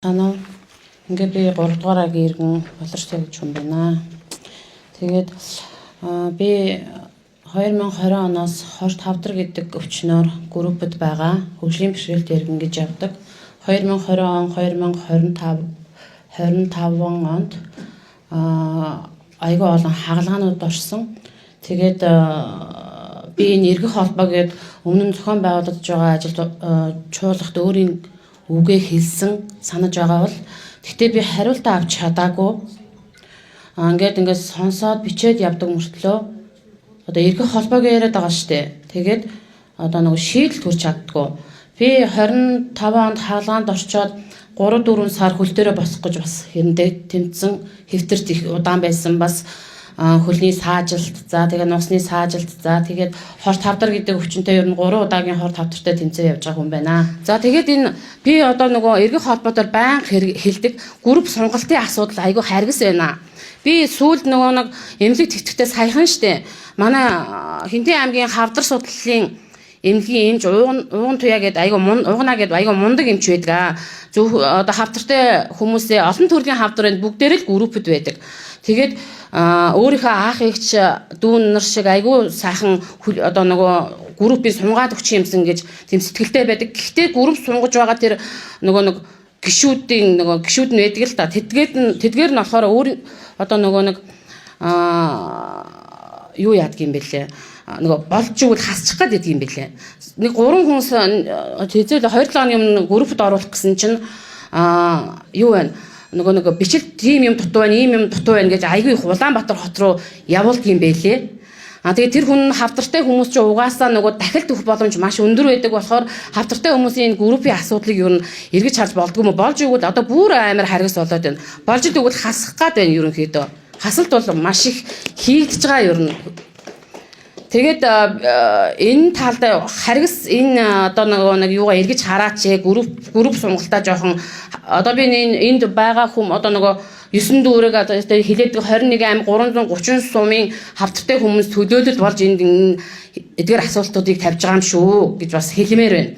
Санаа. Ингээ би 3 дугаар ангийн иргэн болорчтой гэж хүн байна. Тэгээд би 2020 оноос хорт хавдар гэдэг өвчнөөр группд байгаа. Хөгжлийн бэрхшээлт иргэн гэж явдаг. 2020 он 2025 25 онд айгүй олон хагалгаанууд орсон. Тэгээд би энэ эргэх холбоо гээд өмнө нь зохион байгуулагдаж байгаа ажилд чуулгад өөрийн үгээ хэлсэн санаж байгаа бол гэхдээ би хариултаа авч чадаагүй. Ингээд ингээд сонсоод бичээд явдаг мөртлөө одоо эргэх холбоог яриад байгаа шүү дээ. Тэгээд одоо нөгөө шийдэл төрч чаддгүй. Би 25 онд хаалгаанд орчоод 3 4 сар хөл дээрээ босох гэж бас хэрэндээ тэмцсэн, хэвтэрт их удаан байсан, бас хөлний саажилт, за тэгээ нусны саажилт, за тэгээд хорт хавдар гэдэг өвчнөд ер нь 3 удаагийн хорт хавдартай тэмцээ явж байгаа хүн байна. За, тэгээд энэ би одоо нөгөө эргэх холбоотоор байнга хэлдэг групп сонголтын асуудал айгүй харгас байна. Би сүүлд нөгөө нэг эмнэлэг тэтгэвтэй саяхан штэ. Манай Хинтээ аймгийн хавдар судлалын эмнэлгийн эмч ууган ууган туяа гэдэг, айгүй уугнаа гэдэг айгүй мундаг эмч байдаг. Зөв одоо хавдартай хүмүүсээ олон төрлийн хавдар байна, бүгдээрээ л группд байдаг. Тэгээд өөрийнхөө аах эгч дүүн нар шиг айгүй сайхан одоо нөгөө группийг сунгаад өгч юмсан гэж тийм сэтгэлтэй байдаг. Гэхдээ групп сунгаж байгаа тэр нөгөө нэг гишүүдийн нөгөө гишүүд нь байдаг л та. Тэдгээр нь тэдгээр нь болохоор өөр одоо нөгөө нэг юу яадаг юм бэлээ, нөгөө болж игэл хасчих гад байдаг юм бэлээ. Нэг гурван хүмүүс тэзэл 2 7 хоногийн өмнө группд оруулах гэсэн чинь юу вэ? Нөгөө нэг бичил тийм юм дутуу байна, ийм юм дутуу байна гэж айгүй их Улаанбаатар хот руу явуулдаг юм бэлээ. А тэгээ тэр хүн хавдартай хүмүүс чинь угаасаа нөгөө дахилт өгөх боломж маш өндөр байдаг болохоор хавдартай хүмүүсийн энэ группийн асуудлыг ер нь эргэж харж болдгоо юм уу? Болж игэл одоо бүр амар харгас болоод байна. Болж игэл хасах гад байна ерөнхийдөө. Хасалт бол маш их хийгдэж байгаа ер нь. Тэгээд энэ талд харгас энэ одоо нөгөө нэг юугаа эргэж хараач, групп сонголтоо жоохон одоо би энэ энд байгаа хүм одоо нөгөө 9 дүүрэг одоо хилээд 21 аймаг 330 сумын хавдартай хүмүүс төлөөлөл болж энд эдгээр асуултуудыг тавьж байгаа юм шүү гэж бас хэлмээр байна.